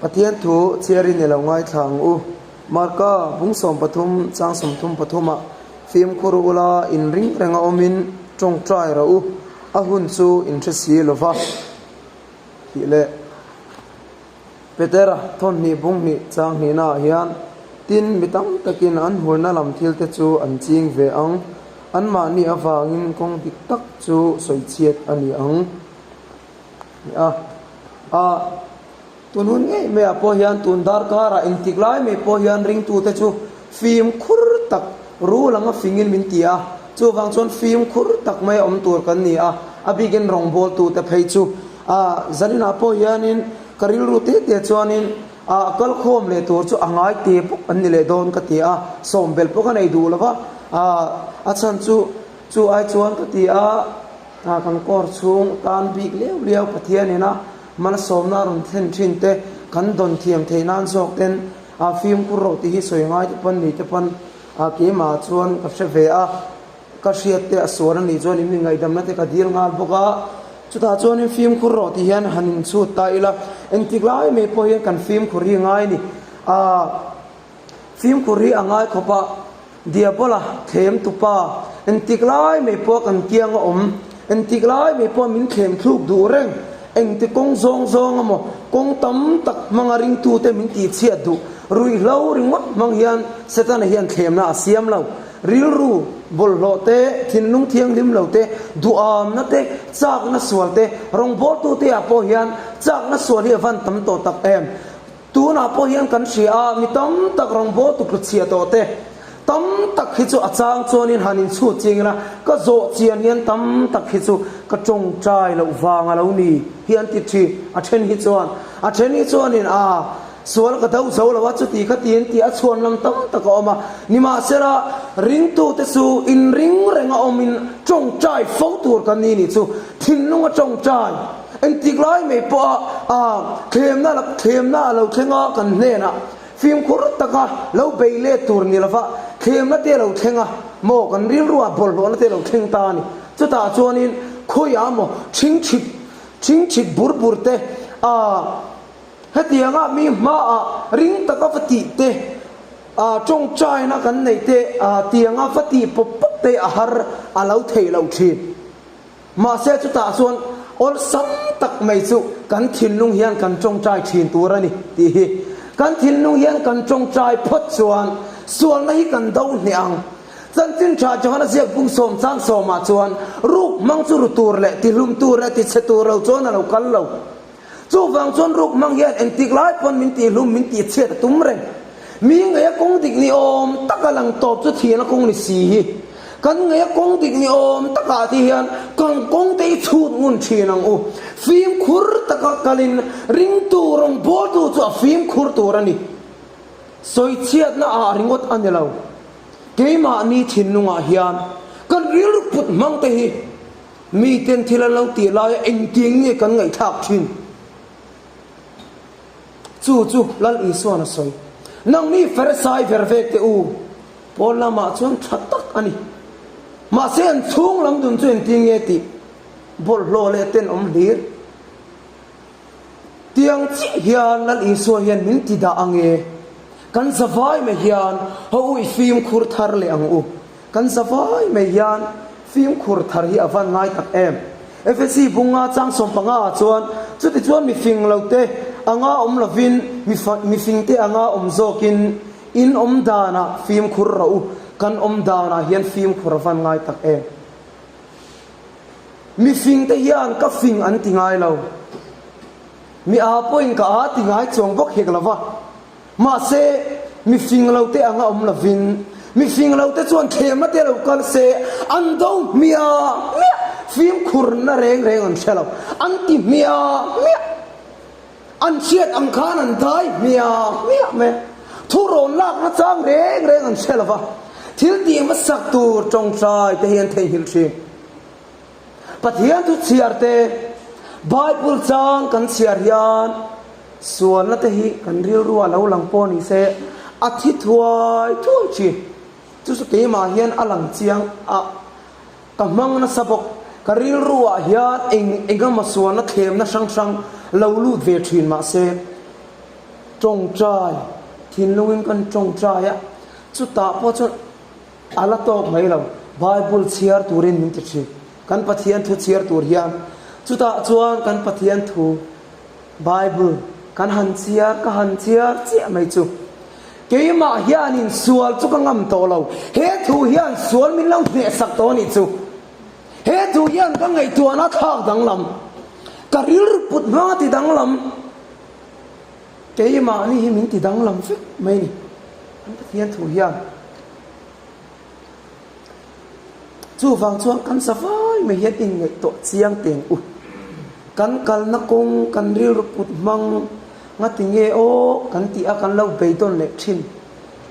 Pathian thu chhiarin i lo ngaithla ang u. Marka bung 13 chang 33 ah fimkhur ula in ring renga awmin tawngtai rawh u, a hun chu in hre si lo va. Tih leh Petera thawnhnih bung hnih chang hnihna ah hian tin mi tam takin an hurna lam thil te chu an ching ve ang, anmahni avangin kawng dik tak chu sawichhiat a ni ang. A a tun hun ngei maiah pawh hian tun darkarah engtik lai mai pawh hian ringtute chu fimkhur tak rul anga fingin min ti a, chuvang chuan fimkhur tak mai a awm tur kan ni a, a bikin rawngbawltute phei chu a zaninah pawh hianin ka rilru te te chuanin a kalkhawm leh tur chu a ngai te bawk an ni leh dawn ka ti a, sawmbelh pawh ka nei duh lo va, a a chhan chu chu ai chuan ka ti a. Hna kan kawr chhung tan bik liau liau Pathian ina malsawmna a rawn thlen thin te kan dawn thiam theih nan zawk ten a fimkhur rawh tih hi sawi ngai te pawn ni te pawn a keimah chuan ka hre ve a, ka hriat te a sual a nih chuan in min ngaihdamna te ka dil nghal bawk a, chutah chuan in fimkhur rawh tih hian han inchhut ta ila engtik lai mai pawh hian kan fimkhur hi ngai a ni a. Fimkhur hi a ngai khawp a, Diabola thlem tupa engtik lai mai pawh kan kiang a awm, engtik lai mai pawh min thlem thluk duh reng, engti kawng zawng zawng emaw kawng tam tak hmanga ringtute min tihchhiat duh, ruihhlo ringawt hmang hian Setana hian thlemna a siam lo. Rilru bawlhhlawh te, thinlung thianghlim lo te, duhamna te, chakna sual te, rawngbawltute ah pawh hian chakna sual hi a van tam tawh tak em? Tunah pawh hian kan hria a, mi tam tak rawngbâwl tuklu chhia tawh te, tam tak hi chu a chang chuanin han inchhut ching ila, ka zawh chian hian tam tak hi chu ka tawngtai loh vang a lo ni hi an ti thin. A then hi chuan, a then hi chuanin a sual ka do zo lo a, chuti kha ti an ti a, chhuan lam tam tak a awm a. Nimahsela, ringtute chu inring renga awmin tawngtai fo tur kan ni nih chu, thinlunga tawngtai. Engtik lai mai pawha thlemna thlemna a lo thleng a kan hnenah fimkhur taka lo bei let tur ni lova thlemna te a lo thleng a maw kan rilruah bawlhhlawhna te a lo thleng ta a ni. Chutah chuanin khawiah maw thingthit thingthit bur bur te hetianga mi hmaah ring taka va tih te tawngtaina kan neih te tianga va tih pawp pawp te a har a lo theih loh thin. Mahse chutah chuan awlsam tak mai chu kan thinlung hian kan tawngtai thin tur a ni tih hi. Kan thinlung hian kan tawngtai phawt chuan sualna hi kan do hneh ang. Chanchin tha Johana ziak bung sawm chang sawmah chuan ruk hmang chu ru tur leh tihlum tur leh tichhe tur lo chuan a lo kal lo. Chuvang chuan ruk hmang hian engtik lai pawn min tihlum min tihchhiat a tum reng. Mi ngeia kawng dik ni awm taka lang tawp chu thian a kawng ni si hi. Kan ngeia kawng dik ni awm takah te hian kan kawng te hi chhut ngun thin ang u. Fimkhur taka kalin ringtu rawngbawltu chu a fimkhur tur a ni. Sawichhiatna ah ringawt a ni lo. Keimahni thinlungah hian kan rilru put hmang te hi Miten thil an lo tih laia engtin nge kan ngaihthlak thin? Chu chu Lal Isuan a sawi. Nangni Farisai ver vek teh u, pawn lamah chuan tha tak a ni. Mahse an chhung lam dun chu engtin nge tih bawlhhlawh leh tenawm hlir. Tiang chiah hian Lal Isua hian min ti dah ang e. Kan zavai mai hian haw u i fimkhur thar leh ang u. Kan zavai mai hian fimkhur thar hi a van ngai tak em? Efesi bunga chang 15 ah chuan, Chutichuan mifing lote anga awm lovin, mifingte anga awm zawkin in awm danah fimkhur rawh u. Kan awm danah hian fimkhur a van ngai tak em? Mifingte hian ka fing an ti ngai lo. Mi aa pawhin ka aa ti ngai chuang bawk hek lo va. Mahse, mi fing lote anga awm lovin, mi fing lote chuan thlemna te lo kal se, an do hmiah hmiah, fimkhurna reng reng an hre lo, an ti hmiah hmiah, an hriat ang khan an dai hmiah hmiah mai a, thurawn lakna chang reng reng an hre lo va, thil tih hmasak tur tawngtai te hi an theihnghilh thin. Pathian thu chhiar te, Bible chang kan chhiar hian sualna te hi kan rilru a lo lang pawh ni se, a thi thuai thuai thin. Chu chu keimah hian a lang chiang a, ka hmang nasa bawk. Ka rilru ah hian eng engemaw sualna thlemna hrang hrang lo lut ve thin mahse. Tawngtai, thinlungin kan tawngtai a, chutah pawh chuan a la tawk mai lo. Bible chhiar turin min ti thin. Kan Pathian thu chhiar tur hian chutah chuan kan Pathian thu Bible kan han chhiar ka han chhiar chiah mai chu keimah hianin sual chu ka ngam tawh lo. He thu hian sual min lo hnehsak tawh a nih chu. He thu hian ka ngaihtuahna thlak danglam, ka rilru put hmanga ti danglam, keimahni hi min ti danglam vek mai a ni. Kan Pathian thu hian chuvang chuan kan zavai mai hian inngaihtuah chiang teng u. Kan kalna kawng, kan rilru put hmang ngati nge aw kan tih a kan lo beidawn leh thin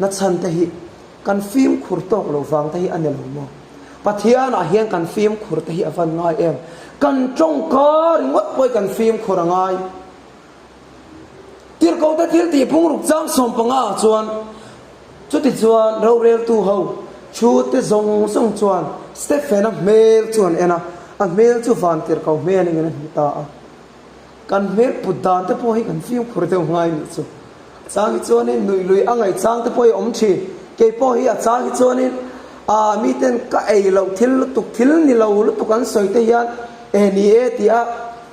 nachhan te hi Kan fimkhur tawk lo vang te hi a ni lo maw? Pathianah hian kan fimkhur te hi a van ngai em? Kan tawngka ringawt pawh hi kan fimkhur a ngai. Tirhkohte thil tih phungruk chang 15 ah chuan chutichuan roreltu ho thu te zawng zawng chuan Stephen-a hmel chu an en a, a hmel chu van tirhkoh hmel engin a hmu ta a. Kan hmel put dan te pawh hi kan fimkhur deuh ngai nih chu. A chang hi chuanin nuih lui a ngaih chang te pawh hi a awm thin. Kei pawh hi a chang hi chuanin ah miten ka ei loh thil lutuk thil ni lo lutuk an sawi te hian e ni e tih a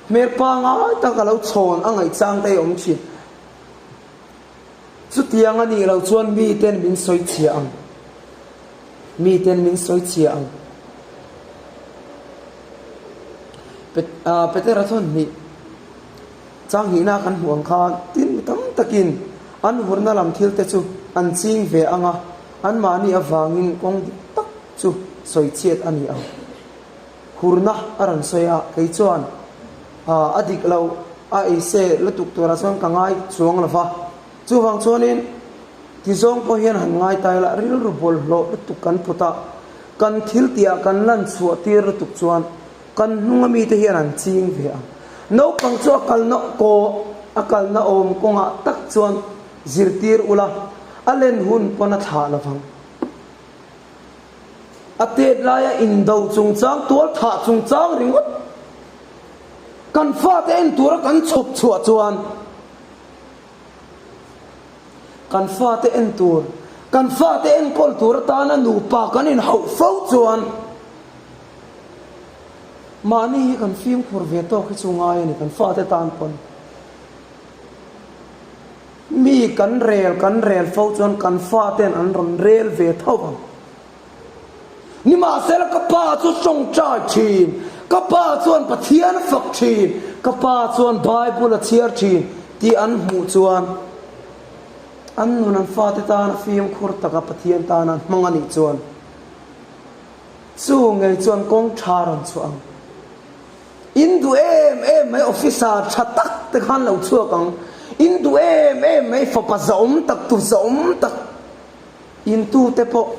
hmel pangai tak a lo chhawn a ngaih chang te hi a awm thin. Chutiang a nih loh chuan miten min sawi chhia ang. Miten min sawi chhia ang. Petera chuan hnih chang hnihna kan hmuh ang khan tin mi tam takin an hurna lam thil te chu an ching ve ang a, anmahni avangin kawng dik tak chu sawi chhiat a ni ang. Hurna a rawn sawi a, kei chuan a dik lo a ei se lutuk turah chuan ka ngai chuang lo va, chuvang chuanin Tizawng pawh hian han ngai ta ila rilru bawlhhlawh lutuk kan put a, kan thil tihah kan lan chhuah tir lutuk chuan kan hnunga mite hian an ching ve ang. Naupang chu a kalna kaw a kalna awm kawngah tak chuan zirtir ula, a len hun pawn a thlah lovang. A tet laia indo chungchang, tual thah chungchang ringawt kan fate en tura kan chhawp chhuah chuan, Kan fate en tur, kan fate enkawl tur atana nupa kan inhauh fo chuan mahni hi kan fimkhur ve tawk hi chu ngai a ni kan fate tan pawn. Mi kan rel kan rel fo chuan kan faten an rawn rel ve tho ang. Nimahsela ka pa chu tawngtai thin, ka pa chuan Pathian a fak thin, ka pa chuan Bible a chhiar thin tih an hmuh chuan an nun an fate tana fimkhur taka Pathian tana an hmang a nih chuan chu ngei chuan kawng tha rawn chhuah ang. In duh em em mai officer tha tak te khan lo chhuak ang. In duh em em mai fapa zahawm tak tu zahawm tak. Intute pawh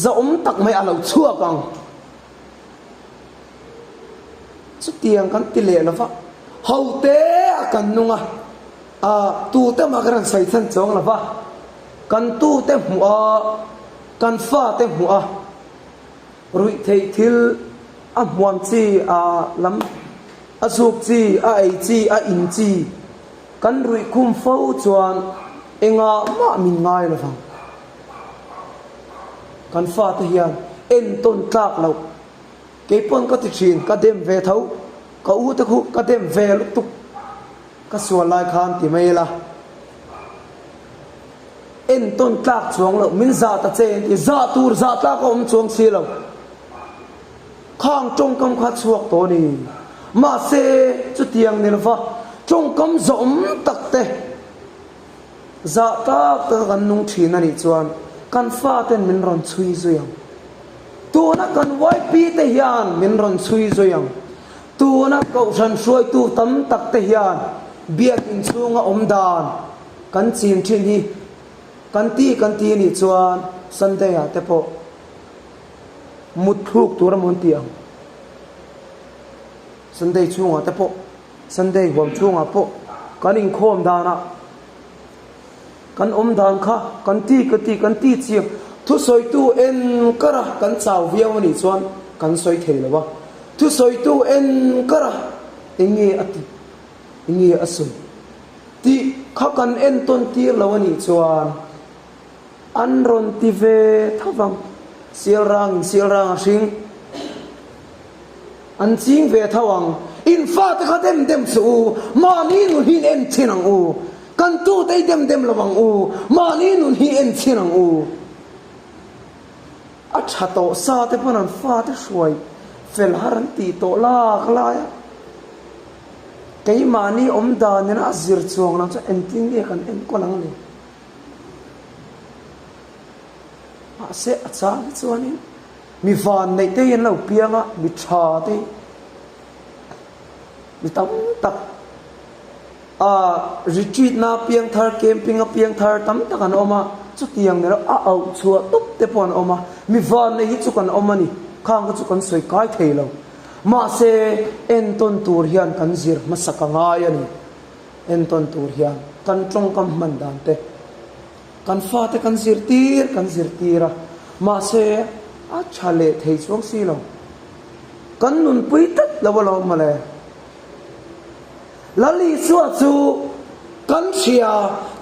zahawm tak mai a lo chhuak ang. Chutiang kan ti leh lova, hote a kan nung a, a tute mah kan rawn sawi chhan chuang lova, kan tute hmuh a, kan fate hmuh a, ruihtheih thil a hmuam chi, a lam a zuk chi, a ei chi, a in chi, Kan ruih khum fo chuan engah mah min ngai lo vang. Kan fate hian entawn tlak loh. Kei pawn ka ti thin, ka dem ve tho. Ka u te khu ka dem ve lutuk. Ka sual lai khan ti mai ila. Entawn tlak chuang loh, min zah ta che an ti. Zah tur zah tlak a awm chuang si lo. Khang tawngkam kha chhuak tawh a ni. Mahse, chutiang ni lova tawngkam zawm tak te, zah tak taka kan nung thin a nih chuan kan faten min rawn chhui zui ang. Tuna kan YP te hian min rawn chhui zui ang. Tuna Kohhran hruaitu tam tak te hian biakinn chhunga awm dan kan chin thin hi kan ti kan ti a nih chuan Sunday ah te pawh Mut thluk tur a mawn ti ang. Sunday chhungah te pawh, Sunday huam chhungah pawh kan inkhawm danah kan awm dan kha kan ti ka ti kan ti chiang. Thusawitu en kar a kan chau viau a nih chuan kan sawi thei lo a. Thusawitu en kar a eng nge a tih, eng nge a sawi. Tih kha kan entawn tir lo a nih chuan an rawn ti ve tho vang. Sial rangin sial rang a hring. An ching ve tho ang. In fate kha dem dem suh u, mahni nun hi in en thin ang u. Kan tute i dem dem lo ang u, mahni nun hi en thin ang u. A tha tawh sa te pawn an fate hruai fel har an tih tawh lak lai a. Keimahni awm dan ina a zir chuang lo chuan engtin nge kan enkawl ang le? Mahse a chang hi chuanin mi vanneih te hi an lo piang a, mi tha te hi mi tam tak a retreat na piang thar, camping a piang thar tam tak an awm a, chutiang ni lo a auh chhuah tawp te pawh an awm a, mi vanneih hi chu kan awm a ni, khang kha chu kan sawi kai thei lo. Mahse, entawn tur hian kan zir hmasak a ngai a ni. Entawn tur hian kan tawngkam hman dan te, kan fate kan zirtir kan zirtir a, mahse a tha leh thei chuang si lo. Kan nunpui tlat lo alawm mawle. Lal Isua chu kan hria,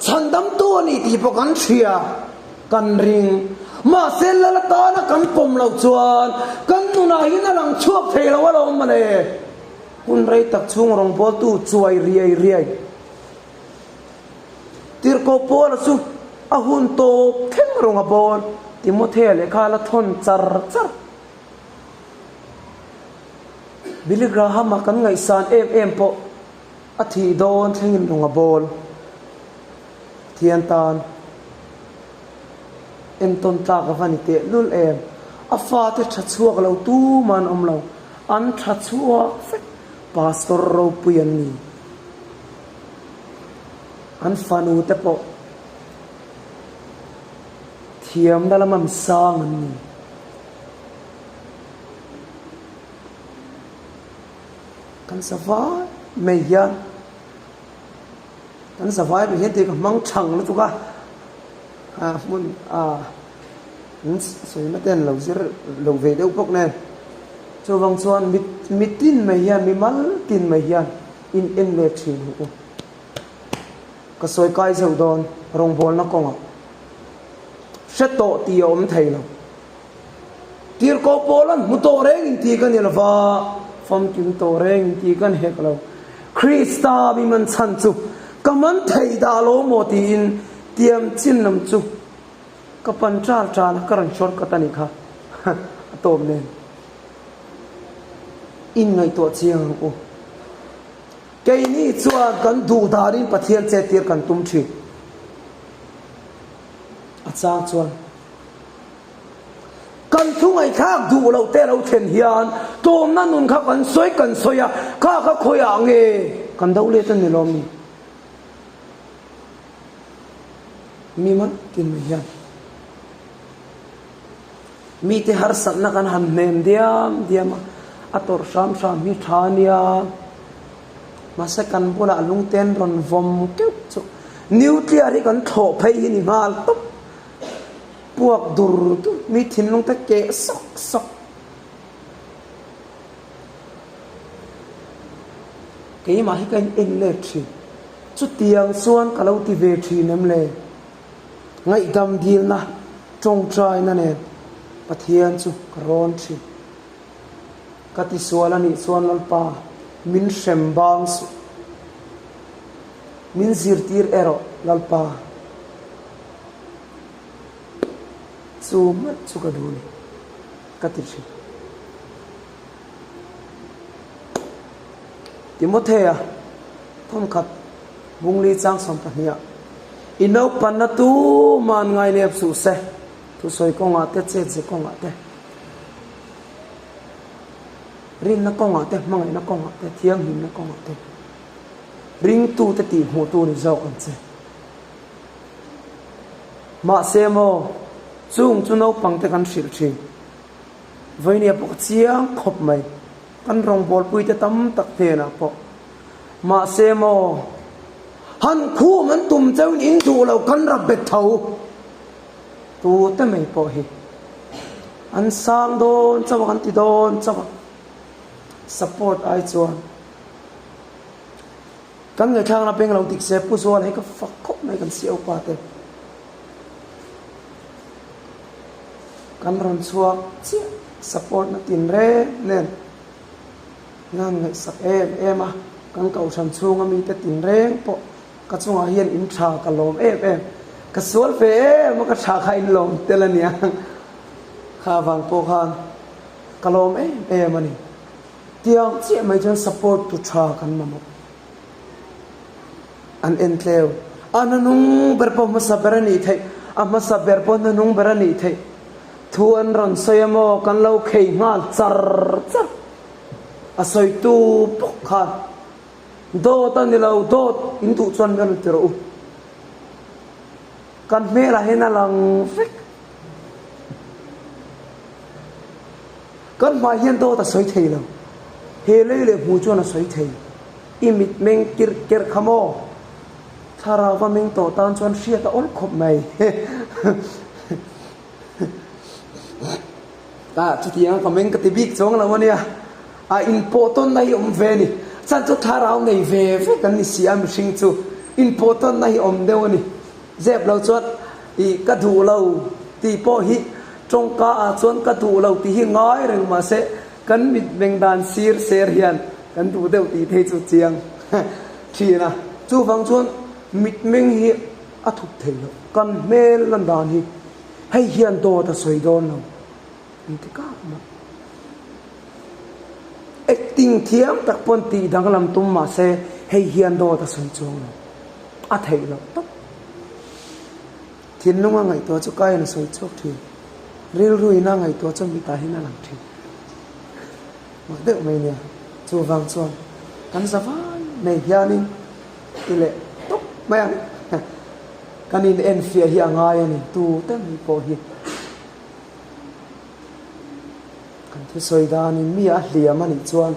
chhandamtu a ni tih pawh kan hria, kan ring. Mahse Lal atana kan pawm loh chuan kan nunah hian a lang chhuak thei lo alawm mawle. Hun rei tak chhung rawngbawltu chuai riai riai Tirhkoh Paula chu a hun tawp thleng rawng a bawl, Timothea lehkha a la thawn char char. Billy Graham-a kan ngaihsan em em pawh a thih dawn thlengin rawng a bawl. Thian tan entawn tlak a va ni teh lul em. A fate tha chhuak lo tumah an awm lo. An tha chhuak vek. Pastor ropui an ni. An fanu te pawh thiamna lama misang an ni. Kan zavai mai hian kan zavai mai hian tih ka hmang thang lutuk a ah hmun ah an sawina te an lo zir lo ve deuh bawk nen chuvang chuan mi mitin mai hian mi mal tin mai hian in en let thin ang u ka sawi kai zeuh dawn rawngbawlna kawngah hre tawh tih a awm thei lo. Tirhkoh pawl an hmu tawh reng in tih ka ni lova, famkim tawh reng in tih kan hek lo. Krista mi man chhan chu ka man thei dah lo maw tiin tiam chin lam chu ka pan ṭal ṭal a, ka rawn shortcut a nih kha a tawp nen. In ngaihtuah chiang ang u. Keini chuan kan duh danin Pathian chettir kan tum ṭhin. A chang chuan. Kan thu ngaihthlak duh loh te lo thlen hian tlawmna nun kha kan sawi kan sawi a, kha kha khawiah nge kan do let a ni lawm ni? Mi man tin mai hian mite harsatna kan han hnem diam diam a, a tawrh hram hram hi tha a nia. Mahse kan bulah lungten rawn vawm keuh chu nuclear hi kan thlawh phei hi ni nghal tawp. Puak dur dur mi thinlung te keh sawk sawk. Keimah hi ka in en let thin. Chutiang chuan ka lo ti ve thin em le? Ngaihdam dilna tawngtaina nen Pathian chu ka rawn thin. Ka tisual a nih chuan Lalpa min hrem bang suh. Min zirtir erawh Lalpa. Chu hmanh chu ka duh ni, ka ti thin. Timothea thawmkhat bungli chang 12ah, I naupanna tuman ngainep suh se, thusawi kawngah te, chetze kawngah te, rinna kawngah te, hmangaihna kawngah te, thianghlimna kawngah te, ringtute tihhmuhtu ni zawk ang che. Mahse maw, chung chu naupang te kan hrilh thin. Vainia pawh ka chiang khawp mai. Kan rawngbawlpui te tam tak hnenah pawh. Mahse maw, han khum an tum cheuhin in duh lo kan rap bet tho. Tu te mai pawh hi an sang dawn chauh a, kan ti dawn chauh a. Support ai chuan. Kan ngaihthlakna peng lo dik se Pu Zuala hi ka fak khawp mai kan si upa te. Kan rawn chhuak chiah support na tin reng nen ngan ngaihsak em em a, kan kohhran chhunga mite tin reng pawh ka chungah hian in tha ka lawm em em. Ka sual ve em a ka tha kha in lawm tel a nia kha avang pawh khan ka lawm em em a ni. Tiang chiah mai chuan support tu tha kan mamawh. An en tleu. A hnanung ber pawh hmasa ber a nih theih, a hmasa ber pawh hnanung ber a nih theih. Thu an rawn sawi a maw, kan lo khei nghal char char. A sawitu bawk khan, Dawt a ni lo, dawt in duh chuan min rawn ti rawh u. Kan hmelah hian a lang vek. Kan hmai hian dawt a sawi thei lo. He lei leh hmu chuan a sawi thei. I mit meng kirh kerh kha maw? Thlarau va meng tawh tan chuan hriat a awl khawp mai. Ah, chutiang a ka meng ka ti bik chuang lo a nia. A inpawh tawnna hi awm ve a ni. Chan chu thlarau nei ve ve kan ni si a mihring chu. Inpawh tawnna hi awm deuh a ni. Zep lo chuan ih ka duh lo tih pawh hi tawngka ah chuan ka duh lo tih hi ngai reng mahse kan mitmeng dan sir ser hian kan duh deuh tih phei chu chiang thin a. Chuvang chuan mitmeng hi a thup thei lo, kan hmel lan dan hi hei hian dawt a sawi dawn lo engti kah mah. Acting thiam tak pawn tih danglam tum mahse hei hian dawt a sawi chuang lo. A theih loh tawp. Thinlunga ngaihtuah chu kaiin a sawi chhuak thin. Rilruina ngaihtuah chu mitah hian a lang thin. Mak deuh mai nia. Chuvang chuan kan za vai mai hianin ti leh tawp mai ang. Kan in enfiah hi a ngai a ni. Tute mai pawh hi kan thusawi danin mi a hliam a nih chuan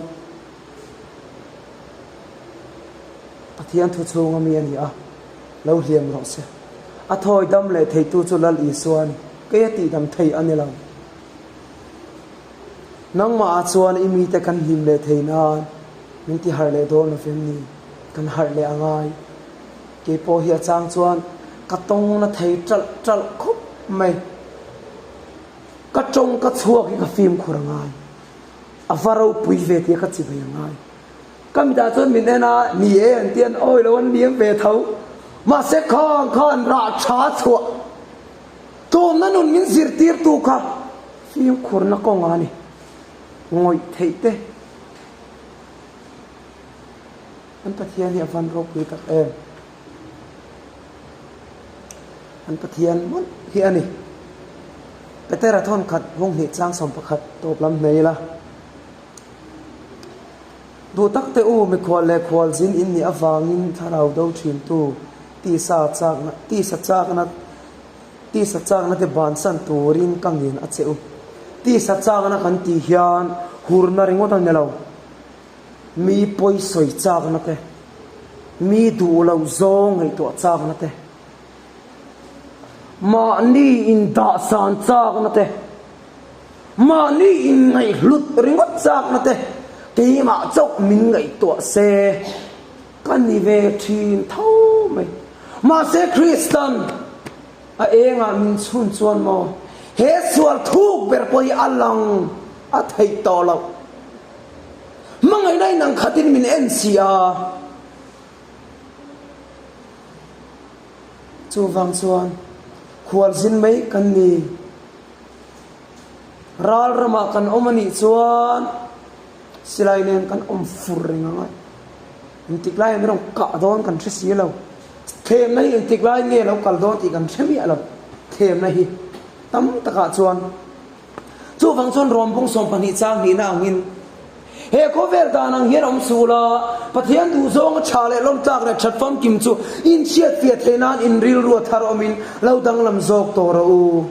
Pathian thu chhunga mi a ni a, lo hliam rawh se. A thawi dam leh theitu chu Lal Isua a ni, kei a tihdam thei a ni lo. Nangmah ah chuan i mite kan hlim leh thei nan min ti harh leh dawn lovem ni? Kan harh leh a ngai. Kei pawh hi a chang chuan ka tawng na thei ṭalh ṭalh khawp mai. Ka tawng ka chhuak hi ka fimkhur a ngai. A va ropui ve tih a ka chibai a ngai. Ka mitah chuan min en a, ni e an ti an awi lo an liam ve tho. Mahse khang khan rah tha chhuah tlawmna nun min zirtirtu kha fimkhurna kawngah a ni. Ngawih theih te an Pathian hi a van ropui tak em. An Pathian mawlh hi a ni. Petera thawn khat Vawng hnih chang 11 tawp lam hnei ila. Duh tak te u, mikhual leh khual zin in nih avangin thlarau do thintu tisa chakna, tisa chakna, tisa chakna te bansan turin ka ngen a che u. Tisa chakna kan tih hian hurna ringawt a ni lo. Mi pawi sawi chakna te, mi duh loh zawng ngaihtuah chakna te, mahni indahsan chakna te, Mahni inngaihhlut ringawt chakna te keimah chauh min ngaihtuah se ka ni ve thin tho mai. Mahse Kristan a engah min chhun chuan maw he sual thuk ber pawh hi a lang a theih tawh loh. Hmangaihna in ang khatin min en si a. Chuvang chuan khualzin mai kan ni. Ral ramah kan awm a nih chuan silai nen kan awm fur reng ang a, engtik laiah min rawn kah dawn kan hre si lo. Thlemna hi engtik laiin nge lo kal dawn tih kan hre miah lo, thlemna hi tam takah chuan. Chuvang chuan Rawmbung 12 chang hnihna angin he khawvel dan ang hian awm suh la, Pathian duhzawnga tha leh lawmtlak leh that famkim chu inchhiatfiah theih nan inrilru a thar awmin lo danglam zawk tawh rawh u.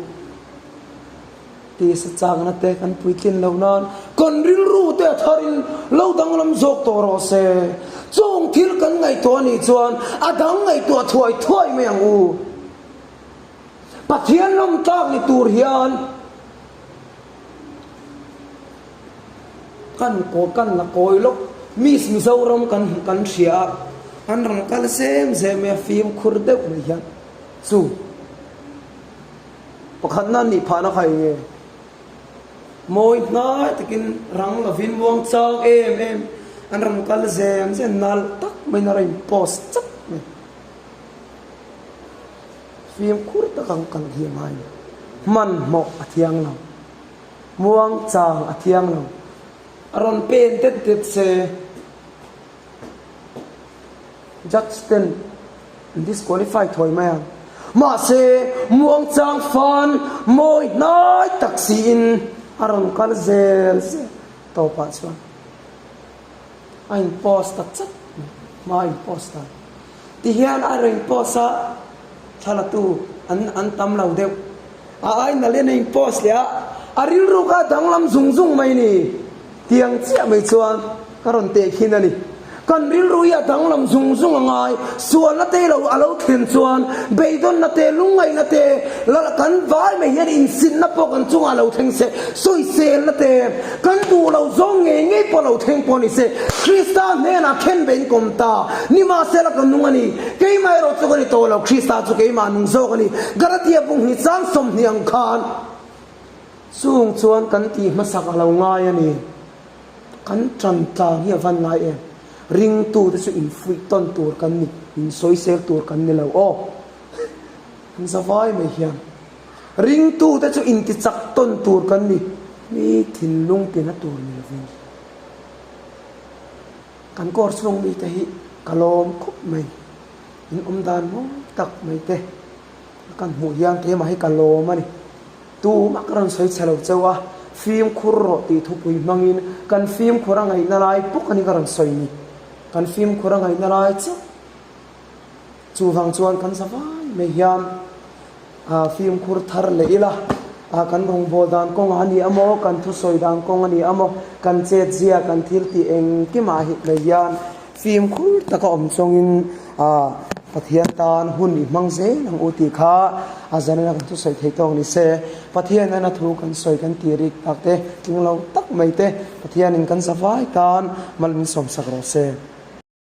Tisa chakna te kan puitlin loh nan kan rilru te a tharin lo danglam zawk tawh rawh se. Chung thil kan ngaihtuah anih chuan a dang ngaihtuah thuai thuai mai ang u. Pathian lawmtlak ni tur hian kan kan la kawi lawk. Miss Mizoram kan kan hria a. An rawn kal zem zem mai a, fimkhur deuh mai hian chu pakhatna an nih phahna kha eng nge? Mawi hnai takin rang lovin muang chang em em an rawn kal zem zem nalh tak maiin a rawn post chap mai. Fimkhur tak ang kal hi a ngai lo. Hmanhmawh a thiang lo. Muang chang a thiang lo. A rawn pen det det se. Judge ten an disqualify thawi mai ang. Mahse, muangchang fan mawi hnai tak siin a rawn kal zel zel tawpah chuan a in post ta chat mai, hma a in post ta. Tihian a rawn post a, thlalatu an an tam lo deuh. A ai nalh in a in post leh a, a rilru kha a danglam zung zung mai ni. Tiang chiah mai chuan ka rawn teh khin a ni. Kan rilru hi a danglam zung zung a ngai. Sualna te lo a lo thlen chuan beidawnna te, lungngaihna te, lal kan vai mai hian insinna pawh kan chungah lo thleng se, sawiselna te, kan duh lo zawng ngei ngei pawh lo thleng pawh ni se, Krista hnenah khen ve in kawm ta. Nimahsela ka nung a ni. Keimah erawh chu ka ni tawh lo, Krista chu keimah nung zawk a ni. Galatia bung hnih chang 20 ang khan. Chung chuan kan tih hmasak a lo ngai a ni. Kan tan tlang hi a van ngai em? Ringtute chu infuih tawn tur kan ni, insawisel tur kan ni lo aw. An za vai mai hian. Ringtute chu intichak tawn tur kan ni, mi thinlung tina tur ni lovin. Kan course chhung mite hi ka lawm khawp mai. In awm dan mawi tak mai te kan hmuh hian keimah hi ka lawm a ni. Tumah ka rawn sawi chhe lo cheu a, fimkhur rawh tih thupui hmangin kan fimkhur a ngaihna lai bawk a ni ka rawn sawi ni. Kan fimkhur a ngaihna lai chiah. Chuvang chuan kan za vai mai hian fimkhur thar leh ila, kan rawngbâwl dan kawngah a ni a maw, kan thusawi dan kawng a ni a maw, kan chetzia, kan thil tih engkimah hi mai hian Fimkhur taka awm chungin Pathian tan hun i hmang zel ang u tih kha a zanena kan thusawi thei tawk ni se. Pathianin a thu kan sawi kan tih rik tak te, tling lo tak mai te Pathianin kan zavai tan mal min sawmsak rawh se.